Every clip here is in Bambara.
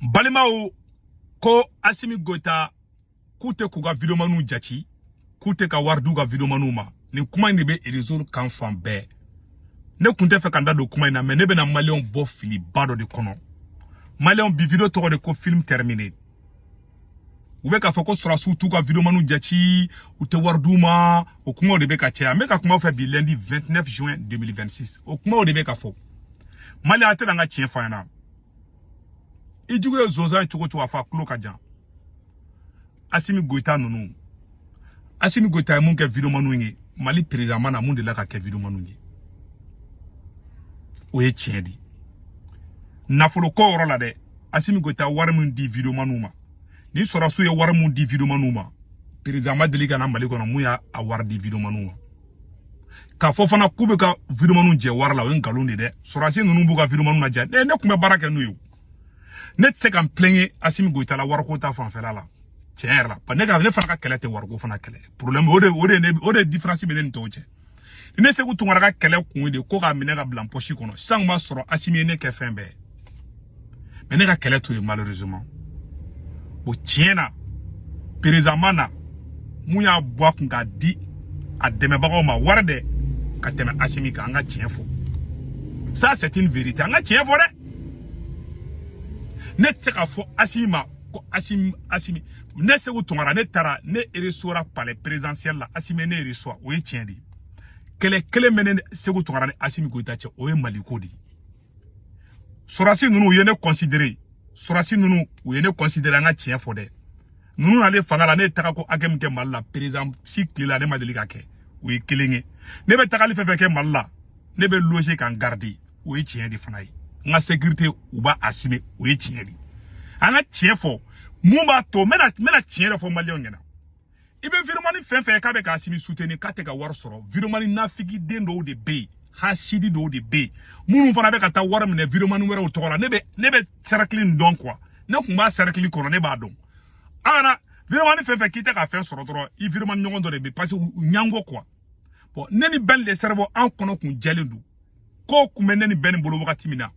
Balimaw, ko Assimi Goïta k'u tɛ k'u ka videomaniw jati, k'u tɛ ka wari d'u ka videomaniw ma. Nin kuma in de bɛ réseau kan fan bɛɛ. Ne kun tɛ fɛ ka n da don kuma in na, mais ne bɛna maliyɛnw bɔ filiba dɔ de kɔnɔ. Maliyɛnw, bi vidéo tɔgɔ de ko "Film terminé". U bɛ k'a fɔ ko sɔrɔsiw t'u ka videomaniw jati, u tɛ wari d'u ma. O kumaw de bɛ ka caya. N bɛ ka kumaw fɛ bi, lundi 29 juin 2026, o kumaw de bɛ ka fɔ. Maliyɛn, a tɛ an ka tiɲɛ fɔ an ɲɛna. I jugu ye zonzan ye cogo cogo, a fɔ a tulo ka jan. Assimi Goïta ninnu, Assimi Goïta ye mun kɛ videomaniw ye? Mali président ma na mun de la ka kɛ videomaniw ye? O ye tiɲɛ de ye. Nafolo ko yɔrɔ la dɛ, Assimi Goïta wari min di videomaniw ma, ni sɔrɔsiw ye wari mun di videomaniw ma, président ma deli ka na Mali kɔnɔ mun y'a a wari di videomaniw ma. K'a fɔ fana k'u bɛ ka videomaniw jɛ wari la, o ye nkalon de dɛ. Sɔrɔsi ninnu b'u ka videomaniw lajɛ. Ne tun bɛ baara kɛ n'u ye. Ne tɛ se ka n plaindre Assimi Goïta la wariko ta fanfɛla la, tiɲɛ yɛrɛ la. Ne ka ne fana ka kɛlɛ tɛ wariko fana kɛlɛ. Problème o de différence bɛ ne ni tɔw cɛ. Ne Sékou Tounkara ka kɛlɛ kun ye de ko k'a minɛ ka bila n poche kɔnɔ. Sisan kun b'a sɔrɔ Assimi ye ne kɛ fɛn bɛɛ, mais ne ka kɛlɛ t'o ye, malheureusement. O tiɲɛ na, président ma na mun y'a bɔ a kun k'a di a dɛmɛbagaw ma wari dɛ ka tɛmɛ Assimi kan. An ka tiɲɛ fɔ, ça c'est une vérité. An ka tiɲɛ fɔ dɛ. Ne tɛ se k'a fɔ Assimi ma ko Assimi, Assimi. Ne Sékou Tounkara, ne taara, ne reçoit palais présidentiel la, Assimi ne reçoit, o ye tiɲɛ de ye. Kɛlɛ kelen bɛ ne Sékou Tounkara ni Assimi Goïta cɛ, o ye Maliko de ye. Sɔrɔsi ninnu, u ye ne considéré. Sɔrɔsi ninnu, u ye ne considéré. An ka tiɲɛ fɔ dɛ. Ninnu nalen fanga la, ne ye taga ko hakɛ min kɛ Mali la, président si tile la ne ma deli ka kɛ. O ye kelen ye. Ne bɛ tagali fɛn fɛn kɛ Mali la, ne bɛ loger ka n garder, o ye tiɲɛ de fana ye. N ka sécurité, u b'a assumer, o ye tiɲɛ de. An ka tiɲɛ fɔ. Mun b'a to n bɛna tiɲɛ de fɔ maliyɛnw ɲɛna? I bɛ vidéoman fɛn fɛn k'a bɛ k'a Assimi soutenir, k'a tɛ ka wari sɔrɔ, vidéoman nafigi den dɔw de bɛ yen, hasidi dɔw de bɛ yen, minnu fana bɛ ka taa wari minɛ vidéoman wɛrɛw tɔgɔ la. Ne bɛ cercle nin dɔn quoi. Ne kun b'a cercle kɔnɔ, ne b'a dɔn. An kana vidéoman fɛn fɛn k'i tɛ ka fɛn sɔrɔ dɔrɔn, i vidéoman ɲɔgɔn dɔ de bɛ, parce que u ɲango quoi. Bon, ne ni Ben le Cerveau, an kɔnɔ kun jɛlen don. Ko kun bɛ ne ni Ben bolo wagati min na,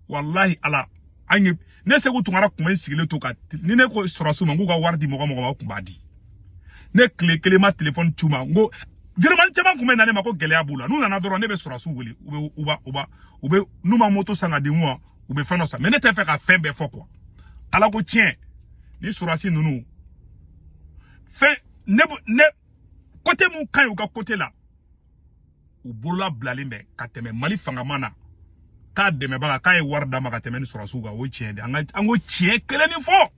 walahi ala, an ye ne Sékou Tounkara kun bɛ n sigilen to ka ni ne ko sɔrɔsiw ma k'u ka wari di mɔgɔ mɔgɔ ma, o kun b'a di. Ne tile kelen ma telefɔni c'u ma. N ko vidéoman caman kun bɛ na ne ma ko gɛlɛya b'u la. N'u nana dɔrɔn, ne bɛ sɔrɔsiw wele, u bɛ u b'a u b'a u bɛ n'u ma moto san ka di n ma, u bɛ fɛn dɔ san. Mais ne tɛ fɛ ka fɛn bɛɛ fɔ quoi. Ala ko tiɲɛ, ni sɔrɔsi ninnu fɛn ne ne côté mun ka ɲi, u ka côté la, u bolola bilalen bɛ ka tɛmɛ Mali fangama na k'a dɛmɛbaga k'a ye wari d'a ma ka tɛmɛ ni sɔrɔsiw kan. O ye tiɲɛ de. An ka an ko tiɲɛ kelen nin fɔ.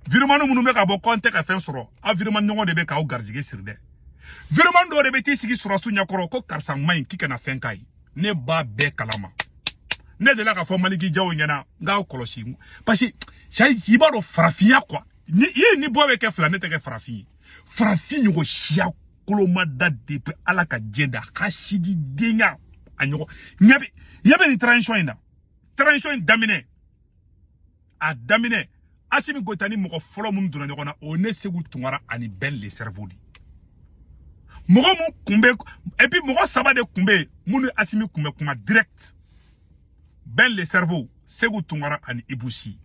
Vidéoman minnu bɛ ka bɔ ko an tɛ ka fɛn sɔrɔ, aw vidéoman ɲɔgɔn de bɛ k'aw garijɛgɛ siri dɛ. Vidéoman dɔw de bɛ t'i sigi sɔrɔsiw ɲɛkɔrɔ ko karisa man ɲi, k'i kana fɛn k'a ye. Ne b'a bɛɛ kalama. Ne delila k'a fɔ Maliki Jaw ɲɛna n k'aw kɔlɔsi, parce que i b'a dɔn farafinya quoi. Ni i ye ni bɔ bɛ kɛ fila, ne tɛ kɛ farafin ye. Farafin ɲɔgɔn siya koloma da depuis Ala ka diɲɛ da, hasidi denya a ɲɔgɔn ɲɛ bɛ nin transition in na. Transition in daminɛ, a daminɛ, Assimi Goïta ni mɔgɔ fɔlɔ minnu donna ɲɔgɔn na, o ye ne Sékou Tounkara ani Ben le Cerveau de. Mɔgɔ mun kun bɛ, et puis mɔgɔ saba de kun bɛ yen minnu Assimi kun bɛ kuma direct: Ben le Cerveau, Sékou Tounkara ani Ibou Sy.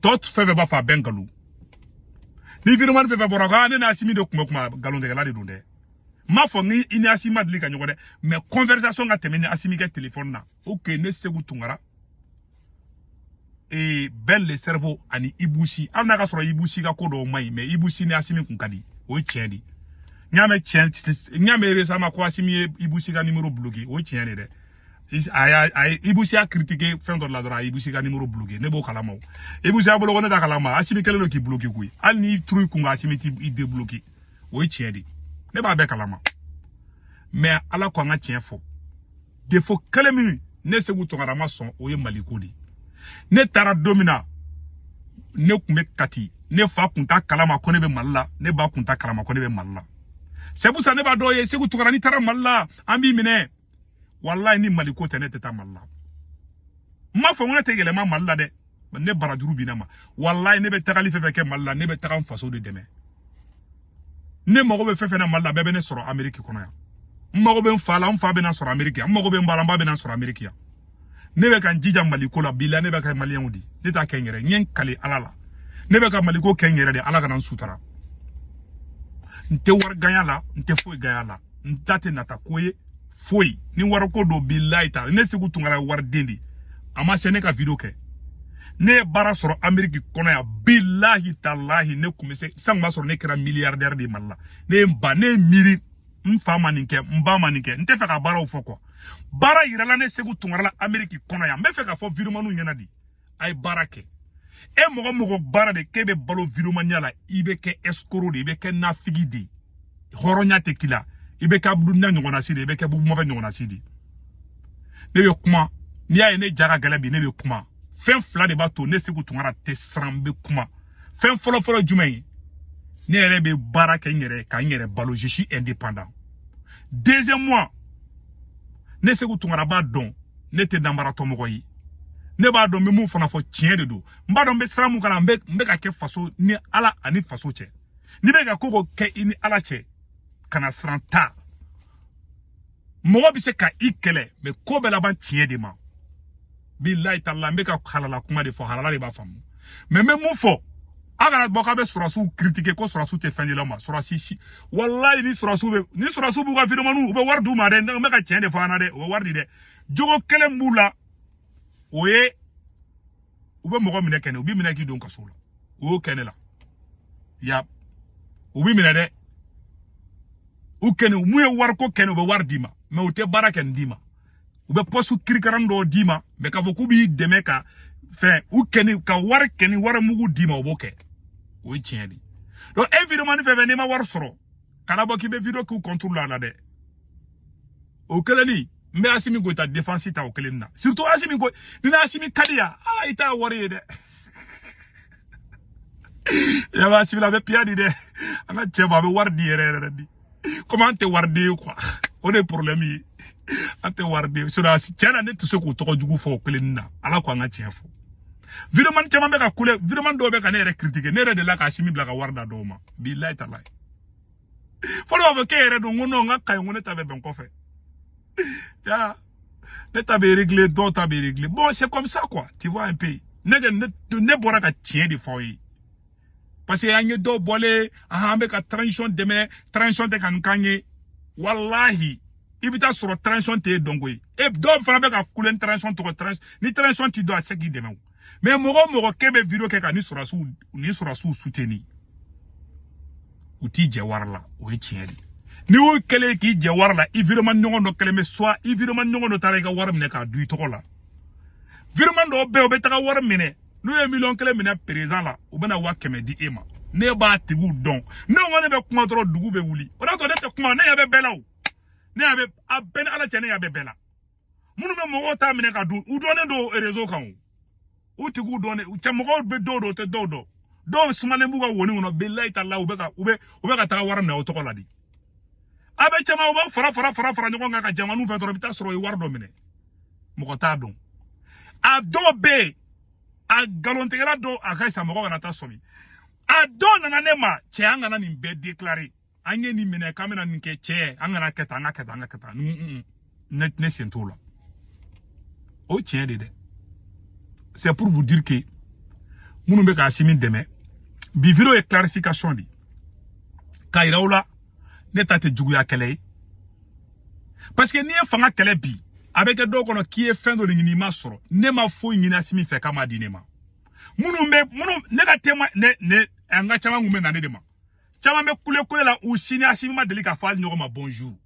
Tɔ fɛn fɛn b'a fɔ, a bɛɛ nkalon. Ni vidéoman fɛn fɛn bɔra ko ne ni Assimi de kun bɛ kuma, nkalontigɛla de don dɛ. N m'a fɔ n i ni Assimi ma deli ka ɲɔgɔn dɛ, mais conversation ka tɛmɛ ni Assimi kɛ téléphone na, ok, ne Sékou Tounkara et Ben le Cerveau ani Ibou Sy. Hali n'a ka sɔrɔ Ibou Sy ka ko dɔw man ɲi, mais Ibou Sy ni Assimi kun ka di, o ye tiɲɛ de. N y'a mɛn tiɲɛ, n y'a mɛn récemment ko Assimi ye Ibou Sy ka numéro bloqué, o ye tiɲɛ de dɛ. A y'a a ye Ibou Sy y'a critiqué fɛn dɔ la dɔrɔn, a ye Ibou Sy ka numéro bloqué. Ne b'o kalama. O Ibou Sy y'a bolo ko ne t'a kalama. Assimi kɛlen don k'i bloqué koyi. Hali n'i turu i kun kan, Assimi t'i débloqué, o ye tiɲɛ de. Ne b'a bɛɛ kalama. Mais Ala ko an ka tiɲɛ fɔ. Défaut kelen min ne Sékou Tounkara ma sɔn, o ye Maliko de ye. Ne taara don min na, ne kun bɛ Kati. Ne fa kun t'a kalama ko ne bɛ Mali la, ne ba kun t'a kalama ko ne bɛ Mali la. C'est pour ça ne b'a dɔn ye. Sékou Tounkara, n'i taara Mali la, an b'i minɛ. Walayi, ni Maliko tɛ, ne tɛ taa Mali la. N m'a fɔ ko ne tɛ yɛlɛma Mali la dɛ. Ne barajuru bi ne ma. Walayi, ne bɛ tagali fɛn fɛn kɛ Mali la, ne bɛ taga n faso de dɛmɛ. Ne mago bɛ fɛn fɛn na Mali la, bɛɛ bɛ ne sɔrɔ Amérique kɔnɔ yan. N mago bɛ n fa la, n fa bɛ na sɔrɔ Amérique yan. N mago bɛ n ba la, n ba bɛ na sɔrɔ Amérique yan. Ne bɛ ka n jija Maliko la, bilahi, ne bɛ ka maliyɛnw di, ne t'a kɛ n yɛrɛ. N ye n kali Ala la, ne bɛ ka Maliko kɛ n yɛrɛ de. Ala kana n sutara. N tɛ wari ganya la, n tɛ foyi ganya la, n ta tɛ nata ko ye foyi. Ni wariko don, bilahi ta, ne Seku Tunkara ye wariden de. A ma se ne ka vidéo kɛ. Ne ye baara sɔrɔ Ameriki kɔnɔ yan, bilahi talahi, ne kun bɛ se sisan, kun b'a sɔrɔ ne kɛra milliardaire de ye Mali la. Ne ye n ba, ne ye miiri, n fa ma nin kɛ, n ba ma nin kɛ. N tɛ fɛ ka baaraw fɔ quoi. Baara yirala ne Seku Tunkara la Ameriki kɔnɔ yan. N bɛ fɛ k'a fɔ vidéomanw ɲɛna de, a ye baara kɛ. E mɔgɔ mɔgɔ baara de k'e bɛ balo vidéomaniya la, i bɛ kɛ escroc de, i bɛ kɛ nafigi de ye, hɔrɔnya tɛ k'i la, i bɛ kɛ Abudulina ɲɔgɔnna si de, i bɛ kɛ Bubu Mafɛ ɲɔgɔnna si de. Ne bɛ kuma, n'i y'a ye ne ja ka gɛlɛn bi, ne bɛ kuma. Fɛn fila de b'a to ne Seku Tunkara tɛ siran, n bɛ kuma. Fɛn fɔlɔ fɔlɔ jumɛn ye? Ne yɛrɛ bɛ baara kɛ n yɛrɛ ka n yɛrɛ balo, je suis indépendant. Deuxièmement, ne Seku Tunkara b'a dɔn ne tɛ nanbaratɔ mɔgɔ ye. Ne b'a dɔn n bɛ mun fana fɔ, tiɲɛ de don. N b'a dɔn n bɛ sira mun kan, n bɛ ka kɛ faso ni Ala ani faso cɛ. N'i bɛ ka ko ko kɛ i ni Ala cɛ, kana siran ta. Mɔgɔ bɛ se ka i kɛlɛ, mais ko bɛɛ laban tiɲɛ de ma. Bilahi taala, n bɛ ka halala kuma de fɔ, halala de b'a faamu. Mais n bɛ mun fɔ? A kana bɔ k'a bɛ sɔrɔsiw critiquer ko sɔrɔsiw tɛ fɛn di la ma. Sɔrɔsi si, walayi, ni sɔrɔsiw bɛ, ni sɔrɔsiw b'u ka vidéomanw, u bɛ wari d'u ma dɛ. N bɛ ka tiɲɛ de fɔ an na dɛ, u bɛ wari di dɛ. Jogo kelen b'u la, o ye u bɛ mɔgɔ minɛ kɛnɛ, u b'i minɛ k'i don kaso la. U y'o kɛ ne la ya, u b'i minɛ dɛ. U kɛnɛ mun ye wariko kɛnɛ, u bɛ wari d'i ma, mais u tɛ baara kɛ nin d'i ma. U bɛ poste kirikaran dɔw d'i ma, mais k'a fɔ k'u b'i dɛmɛ ka fɛn u kɛni ka wari kɛni, wari mugu d'i ma, u b'o kɛ. O ye tiɲɛ de ye. Donc e vidéoman fɛn fɛn, n'i ma wari sɔrɔ, kana bɔ k'i bɛ vidéo k'u contre la la dɛ. O kelen ni n bɛ Asimi Goyita défense ta o kelen na. Surtout Asimi Goyita, ni Asimi ka di yan, aa, i t'a wari ye dɛ. Ya b'a Asimi la, a bɛ piya di dɛ. An ka cɛ ma, a bɛ wari di yɛrɛ yɛrɛ di. Komi an tɛ wariden ye quoi, o de ye problème ye. An tɛ wariden ye. Sinon tiɲɛ na, ne tɛ se k'o tɔgɔ jugu fɔ o kelen na. Ala ko an ka tiɲɛ fɔ. Vidéoman caman bɛ ka kule, vidéoman dɔw bɛ ka ne yɛrɛ critiquer. Ne yɛrɛ de la ka Asimi bila ka wari da dɔw ma. Bilahi talahi. Fɔlɔ b'a fɔ k'e yɛrɛ don, n ko non, n ka kaɲi, n ko ne ta bɛ bɛn kɔfɛ. Ya, ne ta bɛ régler, dɔw ta bɛ régler. Bon, c'est comme ça quoi, tu vois un peu. Ne ne bɔra ka tiɲɛ de fɔ aw ye. Parce que an ye dɔw bɔlen, an bɛ ka transition dɛmɛ, transition tɛ ka nin k'an ye. Walahi, i bɛ taa sɔrɔ transition tɛ e dɔn koyi. E dɔw fana bɛ ka kule ni transition tɔgɔ, ni transition t'i dɔn, a tɛ se k'i dɛmɛ o. Mais mɔgɔ o mɔgɔ k'e bɛ vidéo kɛ ka ni sɔrɔsiw soutenir, u t'i jɛ wari la, o ye tiɲɛ de ye. N'i y'o kɛlen k'i jɛ wari la, i vidéoman ɲɔgɔn dɔ kɛlen bɛ, soit i vidéoman ɲɔgɔn dɔ taara i ka wari minɛ k'a dun i tɔgɔ la. Vidéoman dɔw bɛ yen, u bɛ taga wari minɛ, n'u ye 1 million minɛ président la, u bɛna 100 000 di e ma. Ne b'a tigiw dɔn. Ne ko ne bɛ kuma dɔrɔn, dugu bɛ wuli. O de y'a to ne tɛ kuma. Ne ɲɛ bɛ bɛɛ la o. Ne ɲɛ bɛ a bɛɛ ni Ala cɛ, ne ɲɛ bɛ bɛɛ la. Minnu bɛ mɔgɔw ta minɛ ka dun, u dɔnnen don réseau kan o. U tigiw dɔnnen, cɛ mɔgɔw bɛ dɔw dɔn, u tɛ dɔw dɔn. Dɔw sumalen b'u ka woni kɔnɔ, bilahi taala, u bɛ ka u bɛ u bɛ ka taga wari minɛ o tɔgɔ la de. A bɛ caman, u b'a fara fara fara fara ɲɔgɔn kan ka jamanaw fɛ dɔrɔn, i bɛ taa sɔrɔ u ye wari dɔ minɛ. Mɔgɔ t'a dɔn. A dɔw bɛ yen, a nkalontigɛla dɔw, a ka sa mɔgɔ kana taa sɔmi. A dɔw nana ne ma, cɛ, an kana nin bɛɛ déclarer. An ye nin minɛ k'an bɛna nin kɛ, cɛ, an kana kɛ tan, an ka kɛ tan, an ka kɛ tan. Ne sen t'o la. O tiɲɛ de dɛ. C'est pour vous dire que minnu bɛ ka Asimi dɛmɛ bi, vidéo ye clarification de k'a yira aw la, ne ta tɛ juguya kɛlɛ ye. Parce que n'i ye fanga kɛlɛ bi, a bɛ kɛ dɔw kɔnɔ k'i ye fɛn dɔ de ɲini, i ma sɔrɔ. Ne ma foyi ɲini Asimi fɛ k'a ma di ne ma. Minnu bɛ minnu ne ka tema, ne an ka caman kun bɛ na ne de ma. Caman bɛ kule kule la, u si ni Asimi ma deli k'a fɔ hali ɲɔgɔn ma bonjour.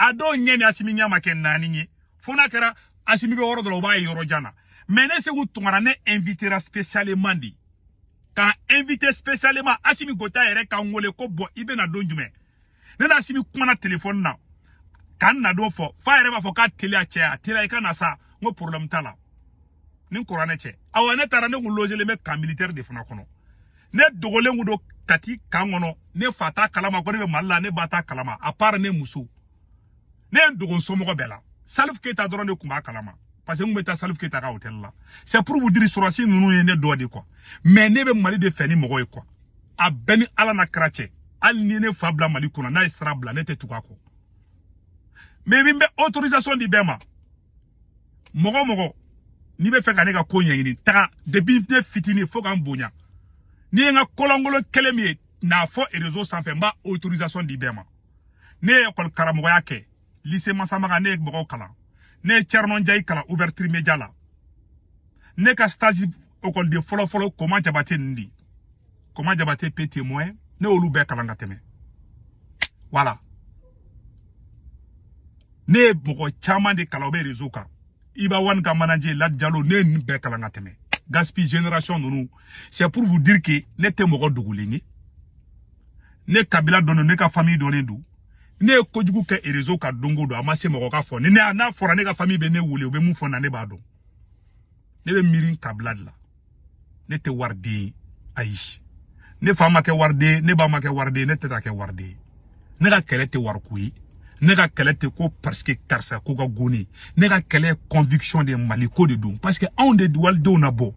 A dɔw ɲɛ ni Asimi ɲɛ ma kɛ naani ye, fo n'a kɛra Asimi bɛ yɔrɔ dɔ la, u b'a ye yɔrɔ jan na. Mais ne Seku Tunkara, ne invitera spécialement de, k'an invité spécialement. Asimi Goyita yɛrɛ k'an wele ko bɔn, i bɛna don jumɛn? Ne na Asimi kumana téléphone na k'an na don fɔ, f'a yɛrɛ b'a fɔ k'a teliya, cɛ, a teliya, i ka na sa. N ko problème t'a la, ni n kɔrɔ ne cɛ. Awa, ne taara, ne kun logelen bɛ camp militaire de fana kɔnɔ. Ne dogolen kun don Kati camp kɔnɔ. Ne fa t'a kalama ko ne bɛ Mali la, ne ba t'a kalama, à part ne muso. Ne ye n dogo n somɔgɔ bɛɛ la. Salif Keita dɔrɔn de tun b'a kalama, parce que n kun bɛ taa Salif Keita ka hôtel la. C'est pour vous dire, sɔrɔsi ninnu ye ne dɔ de quoi. Mais ne bɛ Mali de fɛ ni mɔgɔ ye quoi. A bɛɛ ni Ala na kira cɛ, hali ni ne fa bila Mali kɔnɔ, n'a ye sira bila, ne tɛ tugu a kɔ. Mais n bɛ autorisation di bɛɛ ma. Mɔgɔ mɔgɔ n'i bɛ fɛ ka ne ka ko ɲɛɲini, taga depuis ne fitinin fo ka n bonya, n'i ye n ka kolonkolon kelen min ye n'a fɔ réseau sanfɛ, n b'a autorisation di bɛɛ ma. Ne ye école karamɔgɔya kɛ lycée Massamaga, ne ye mɔgɔw kalan, ne ye Thierno Ndiaye kalan ouverture média la. Ne ka stage école de fɔlɔ fɔlɔ, Koma Jabate ninnu di, Koma Jabate peut témoin, ne y'olu bɛɛ kalan ka tɛmɛ. Voilà, ne ye mɔgɔ caman de kalan, o bɛ réseau kan. Iba One ka manager Lad Diallo, ne ye ninnu bɛɛ kalan ka tɛmɛ, Gaspi génération ninnu. C'est pour vous dire que ne tɛ mɔgɔ dogolen ye. Ne kabila dɔnnen, ne ka famille dɔnnen don. Ne ye kojugu kɛ réseau kan don o don, a ma se mɔgɔ ka fɔ ni ne n'a fɔra, ne ka famille bɛ ne wele, u bɛ mun fɔ n na, ne b'a dɔn. Ne bɛ miiri n kabila de la. Ne tɛ wariden ye, ayi. Ne fa ma kɛ wariden, ne ba ma kɛ wariden, ne tɛ kɛ wariden ye. Ne ka kɛlɛ tɛ wariko ye, ne ka kɛlɛ tɛ ko parce que karisa ko ka go ne. Ne ka kɛlɛ ye conviction de, Mali ko de don, parce que anw de walidenw na bɔ,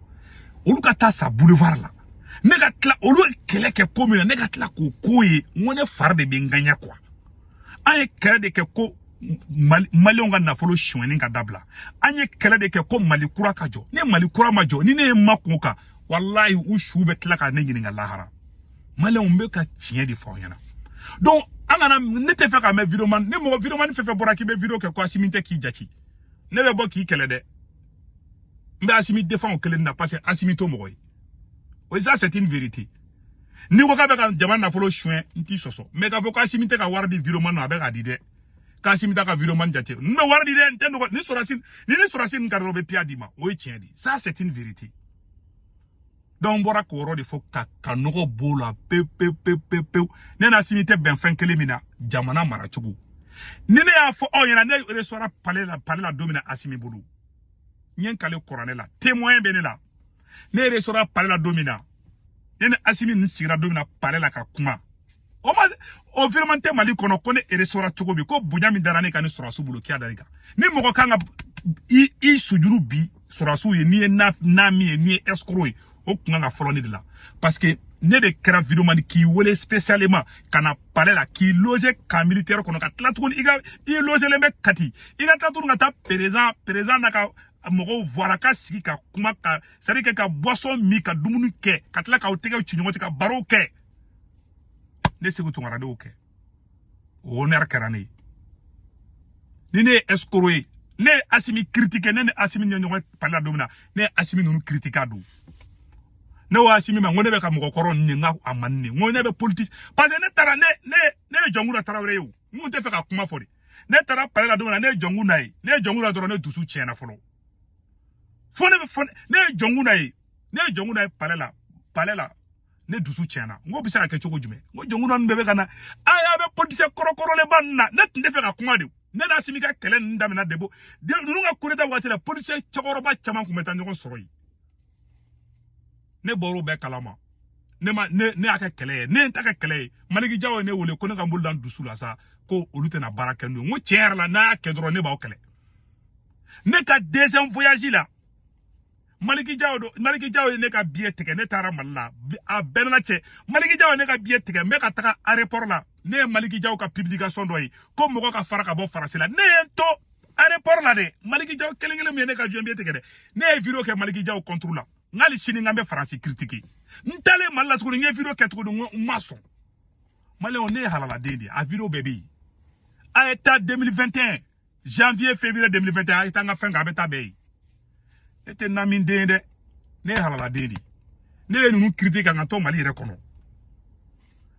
olu ka taa sa boulevard la. Ne ka tila olu ye kɛlɛ kɛ ko min na, ne ka tila k'o ko ye, n ko ne fari de bɛ n ŋaɲa quoi. An ye kɛlɛ de kɛ ko Maliyɛnw ka nafolo sonyɛni ka dabila. An ye kɛlɛ de kɛ ko Mali kura ka jɔ. Ni Mali kura ma jɔ, ni ne ye ma kun kan, walayi, u su bɛ tila ka ne ɲininka lahara. Maliyɛnw bɛ ka tiɲɛ de fɔ aw ɲɛna. Donc an kana, ne tɛ fɛ ka mɛn vidéo man ni mɔgɔ vidéo man fɛn fɛn bɔra k'i bɛ vidéo kɛ ko Asimi tɛ k'i jate, ne bɛ bɔ k'i kɛlɛ dɛ. N bɛ Asimi défend o kelen na, parce que Asimi to mɔgɔ ye o, ça c'est une vérité. N'i ko k'a bɛ ka jama nafolo suɲɛ, n t'i sɔsɔ, mais k'a fɔ ko Asimi tɛ ka wari di vidéo man na, a bɛ k'a di dɛ. K'Asimi t'a ka vidéo man jate, n bɛ wari di dɛ, n tɛ nɔgɔ ni sɔrɔsi ni sɔrɔsi nin ka dɔrɔn, u bɛ piya d'i ma, o ye tiɲɛ de ye, ça c'est une vérité. Donc n bɔra k'o yɔrɔ de fɔ ka nɔgɔ b'o la pewu pewu pewu pewu pewu. Ne n'Asimi tɛ bɛn fɛn kelen min na, jamana maracogo. Ni ne y'a fɔ aw ɲɛna, ne restaurant palais la don min na Asimi bolo, n ye n kale kuranɛ la, témoin bɛ ne la. Ne restaurant palais la don min na, ne ni Asimi ninnu sigira don min na palais la ka kuma, o ma o vraiment tɛ Mali kɔnɔ ko ne restaurant cogo min, ko bonya min dara ne kan ni sɔrɔsiw bolo, k'i y'a da ne kan. Ni mɔgɔ kan ka i sujuru bi sɔrɔsiw ye, n'i ye na min ye, n'i ye escroc ye, o kun kan ka fɔlɔ ne de la, parce que ne de kɛra vidéoman k'i wele spécialement ka na palais la, k'i loger camp militaire kɔnɔ, ka tila tuguni i ka i logelen bɛ Kati, i ka tila tuguni ka taa président n'a ka mɔgɔw voilà ka sigi ka kuma, ka c'est à dire que ka boisson min, ka dumuni kɛ, ka tila k'aw tɛgɛw ci ɲɔgɔn cɛ, ka barow kɛ. Ne Sékou Tounkara de y'o kɛ, o honneur kɛra ne ye. Ni ne ye escroc ye, ne ye Asimi critiquer, ne ni Asimi ye ɲɔgɔn palais la don min na, ne ye Asimi ninnu critiquer a don. Ne ko Asimi ma, n ko ne bɛ ka mɔgɔkɔrɔ ninnu ye, n ka a man di ne, n ko ne bɛ politique, parce que ne taara, ne ye Dioncounda Traoré ye o, n kun tɛ fɛ ka kuma fɔ de. Ne taara palais la don min na, ne ye Dioncounda ye, ne ye Dioncounda dɔrɔn, ne dusu tiɲɛna fɔlɔ. Fo ne bɛ fɔ, ne ye Dioncounda ye, ne ye Dioncounda ye palais la, ne dusu tiɲɛna. N ko bɛ se ka kɛ cogo jumɛn? N ko Dioncounda ninnu bɛɛ bɛ ka na, a y'a bɛ politicien kɔrɔkɔrɔlenba ninnu na. Ne tun tɛ fɛ ka kuma de. Ne n'Asimi ka kɛlɛ ninnu daminɛ de bo ninnu ka coup d'état waati la, politicien cɛkɔrɔba caman tun bɛ taa ɲɔgɔn sɔrɔ yen. Ne bɔr'o bɛɛ kalama. Ne ma ne y'a kɛ kɛlɛ ye, ne ye n ta kɛ kɛlɛ ye. Maliki Jaw ye ne wele ko ne ka n bolo da n dusu la sa, ko olu tɛna baara kɛ n'o ye. N ko tiɲɛ yɛrɛ la, n'a y'a kɛ dɔrɔn, ne b'aw kɛlɛ. Ne ka deuxième voyage la, Maliki Jaw do, Maliki Jaw ye ne ka billet tigɛ, ne taara Mali la. A bɛɛ n'a cɛ, Maliki Jaw ye ne ka billet tigɛ, n bɛ ka taga aéroport la, ne ye Maliki Jaw ka publication dɔ ye ko mɔgɔ ka fara ka bɔ Faransi la. Ne ye n to aéroport la dɛ, Maliki Jaw kelen kelen min ye ne ka avion billet tigɛ dɛ, ne ye vidéo kɛ Maliki Jaw contre la. N hali sini n k'an bɛ Faransi critiquer. N taalen Mali la tuguni, n ye vidéo kɛ tuguni, n ko n ma sɔn. Maliyɛnw, ne ye halaladen de ye, a vidéo bɛɛ bɛ yen. A ye taa 2021 janvier, février 2021, a ye taa n ka fɛn kan, a bɛ taa bɛɛ ye. Ne tɛ nami den ye dɛ, ne ye halaladen de ye. Ne ye ninnu critiquer ka n ka to Mali yɛrɛ kɔnɔ.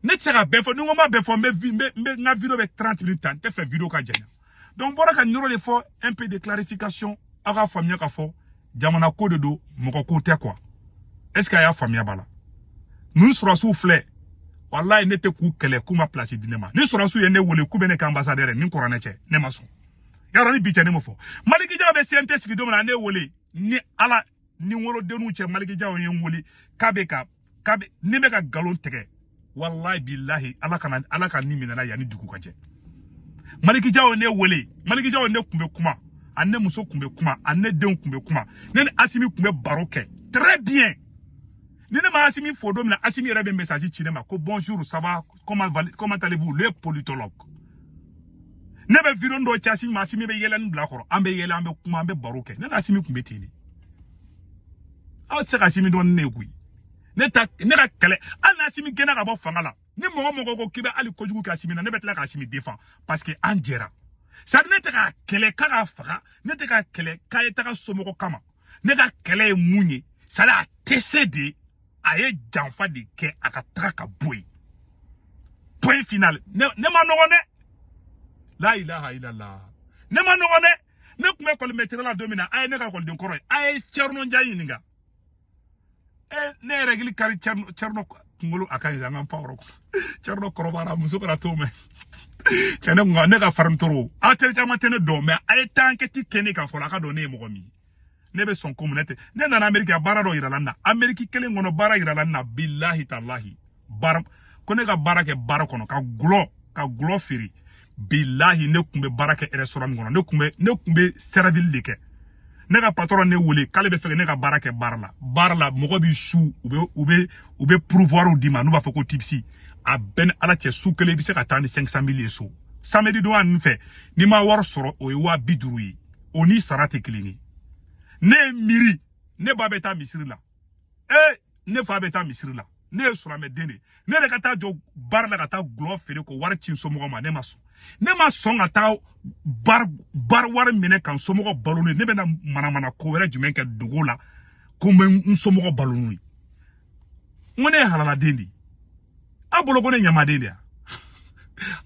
Ne tɛ se ka bɛɛ fɔ, ni n ko n b'a bɛɛ fɔ, n bɛ n ka vidéo bɛ 30 minutes ta, n tɛ fɛ vidéo ka janya. Donc n bɔra ka nin yɔrɔ de fɔ, un peu de clarification, aw ka faamuya ka fɔ jamana ko de don, mɔgɔ ko tɛ quoi. Est ce que a y'a faamuya ba la? Ninnu sɔrɔsiw filɛ, walayi, ne tɛ k'u kɛlɛ k'u ma place di ne ma. Ni sɔrɔsiw ye ne wele k'u bɛ ne kɛ ambassadeur ye, ni kuranɛ cɛ, ne ma sɔn. Yarɔ, ni bi cɛ, ne m'o fɔ. Maliki Jaw bɛ CNT sigi don min na, ne wele ni Ala ni n wolodenninw cɛ, Maliki Jaw ye n wele k'a bɛ ka k'a bɛ ni bɛ ka nkalon tigɛ, walayi bilahi, Ala kana Ala ka ni minɛ na yanni dugu ka jɛ. Maliki Jaw ye ne wele, Maliki Jaw ne kun bɛ kuma, a ne muso kun bɛ kuma, a ne denw kun bɛ kuma, ne ni Asimi kun bɛ baro kɛ très bien. Ni ne ma Asimi fo don min na, Asimi yɛrɛ bɛ message ci ne ma ko bonjour, ça va, comment allez-vous, le politologue. Ne bɛ vidéo dɔ ci Asimi ma, Asimi bɛ yɛlɛni bila kɔrɔ, an bɛ yɛlɛ, an bɛ kuma, an bɛ baro kɛ. Ne n'Asimi tun bɛ ten de. Aw tɛ se ka Asimi dɔn ni ne ye koyi. Ne ta ne ka kɛlɛ, hali n'Asimi gɛnna ka bɔ fanga la, ni mɔgɔ mɔgɔ ko k'i bɛ hali kojugu kɛ Asimi na, ne bɛ tila k'Asimi défend parce que an jɛra. C'est à dire ne tɛ k'a kɛlɛ k'a ka faga, ne tɛ k'a kɛlɛ k'a ye taga somɔgɔ kama. Ne ka kɛlɛ ye mun ye? C'est à dire a tɛ se de, a ye janfa de kɛ, a ka taga ka bɔ yen. Point final. Ne ma nɔgɔn dɛ. La ilaha illallah. Ne ma nɔgɔn dɛ. Ne tun bɛ école maître la don min na, a ye ne ka ekɔliden kɔrɔ ye, a ye Thierno Ndiaye ɲininka. Ne yɛrɛ hakili kari Thierno kunkolo a ka ɲi, an k'an pan yɔrɔ kɔnɔ. Thierno kɔrɔbayara, muso kana t'o mɛn. Cɛ, ne kun ne ka farin toro. Aw teri caman tɛ ne dɔn, mais a ye taa enquête kɛ ne kan fɔlɔ, a ka dɔn ne ye mɔgɔ min ye. Ne bɛ sɔn ko mun ne tɛ. Ne nana Amérique, a baara dɔ yirala n na. Amérique kelen kɔnɔ baara yirala n na, bilahi talahi. Baara ko ne ka baara kɛ baara kɔnɔ ka gulɔ feere. Bilahi, ne tun bɛ baara kɛ restaurant min kɔnɔ, ne tun bɛ service de kɛ. Ne ka patron ne wele k'ale bɛ fɛ ne ka baara kɛ baara la. Baara la, mɔgɔ b'i su, u bɛ pourboire d'i ma, n'u b'a fɔ ko tips. A bɛɛ ni Ala cɛ, su kelen i bɛ se ka taa ni 500 mille ye so. Samedi don ninnu fɛ, n'i ma wari sɔrɔ, o ye 50 000 ye. O ni sara tɛ kelen ye. Ne ye miiri, ne ba bɛ taa misiri la, ne fa bɛ taa misiri la, ne ye silamɛden de ye. Ne yɛrɛ ka taa jɔ baara la ka taa gulɔ feere ko wari ci n somɔgɔw ma, ne ma sɔn. Ne ma sɔn ka taa baara wari minɛ ka n somɔgɔw balo n'o ye. Ne bɛna manamana ko wɛrɛ jumɛn kɛ dogo la ko n bɛ n somɔgɔw balo n'o ye? N ko ne ye halaladen de ye. Aw bolo ko ne ɲamaden de ya?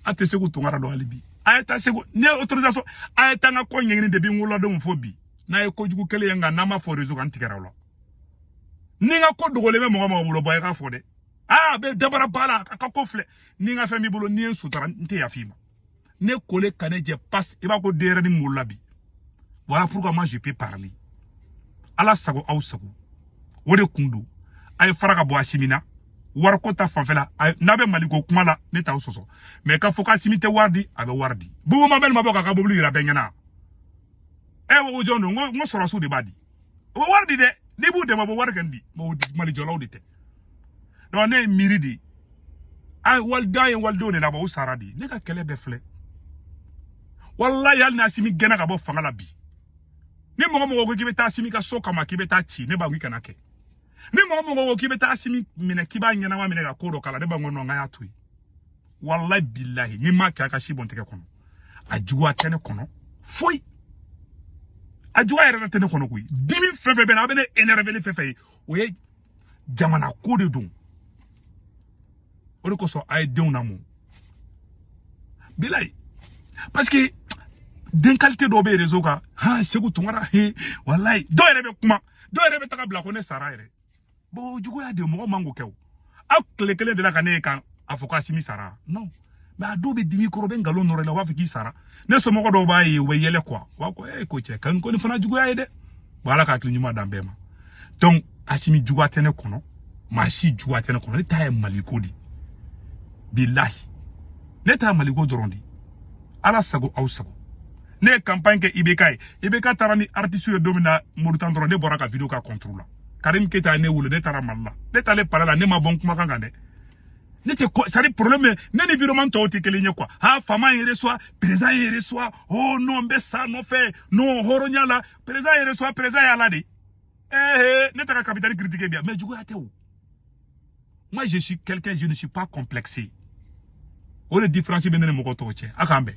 A tɛ Segu Tunkara dɔn hali bi. A ye taa Segu, ne ye autorisation, a ye taa n ka ko ɲɛɲini depuis n wolodenw fo bi. N'a ye kojugu kelen ye, nka n'an m'a fɔ réseau kan, n tigɛra o la. Ni n ka ko dogolen bɛ mɔgɔ mɔgɔ bolo, bɔ i k'a fɔ dɛ. Aa, a bɛ dabara ba la, a ka ko filɛ. Ni n ka fɛn b'i bolo, n'i ye n sutara, n tɛ yafa i ma. Ne kole ka ne jɛ pas, i b'a ko denyɛrɛnin min wolola bi. Voilà pourquoi moi je peux parler. Ala sago aw sago. O de kun don. A ye fara ka bɔ Asimi na. Wariko ta fanfɛla, n'a bɛ Maliko kuma la, ne t'aw sɔsɔ. Mais k'a fɔ k'Asimi tɛ wari di, a bɛ wari di. Bubu Mabɛli ma bɔ k'a ka mobili yira bɛɛ ɲɛna. O jɔn don? N ko sɔrɔsiw de b'a di. O bɛ wari di dɛ. N'i b'u dɛmɛ, o bɛ wari kɛ di. Mais o Malijɔlaw de tɛ. Donc ne ye miiri de. A waliden ye walidenw de labɔ, u sara de. Ne ka kɛlɛ bɛɛ filɛ. Walayi, hali ni Asimi gɛnna ka bɔ fanga la bi, ni mɔgɔ mɔgɔ ko k'i bɛ taa Asimi ka so kama k'i bɛ taa ci, ne b'a fɔ k'i kana kɛ. Ni mɔgɔ mɔgɔ ko k'i bɛ taa Asimi minɛ k'i b'a ɲɛnama minɛ ka ko dɔ k'a la, ne b'a fɔ non, n y'a to yen. Walayi bilahi, ni m'a kɛ, a ka si bɔn tɛgɛ kɔnɔ. A juguya tɛ ne kɔnɔ foyi. A juguya yɛrɛ tɛ ne kɔnɔ koyi. Dimi fɛn fɛn bɛ na, a bɛ ne énervé ni fɛn fɛn ye, o ye jamana ko de don. O de kosɔn a ye denw lamɔ. Bilayi, parce que den qualité dɔw bɛ réseau kan, han, Segu Tunkara, he, walayi, dɔw yɛrɛ bɛ kuma, dɔw yɛrɛ bɛ taga bila ko ne sara yɛrɛ. Bon, juguya de, mɔgɔ man k'o kɛ o. Aw tile kelen de la ka ne ye kan a fɔ ko Asimi sara? Non, mais a dɔw bɛ dimi kɔrɔ, u bɛ nkalon nɔrɔ i la, u b'a fɔ k'i sara. Ne somɔgɔ dɔw b'a ye, u bɛ yɛlɛ quoi, u b'a fɔ ko cɛ kan ko nin fana juguya ye dɛ. Bon, Ala ka hakili ɲuman d'an bɛɛ ma. Donc Asimi juguya tɛ ne kɔnɔ, maa si juguya tɛ ne kɔnɔ. Ne ta ye Maliko de, bilahi, ne ta ye Maliko dɔrɔn de. Ala sago aw sago. Ne ye campagne kɛ IBK ye. IBK taara ni artiste ye don min na Moritani dɔrɔn, ne bɔra ka vidéo ka contre la. Karim Keita ye ne wele, ne taara Mali la. Ne taalen palais la, ne ma bɔ n kumakan kan dɛ. Ne tɛ ko, c'est à dire problème ne ni vidéoman tɔw tɛ kelen ye quoi. Ha, faama ye reçoit, président ye reçoit. Oh non, n bɛ sa nɔfɛ. Non, hɔrɔnya la, président ye reçoit, président ye Ala de. Eh, ne tɛ ka capitaine critiquer bien, mais juguya tɛ o. Moi je suis quelqu'un, je ne suis pas complexé. O de différence bɛ ne ni mɔgɔ tɔw cɛ. A k'an bɛn.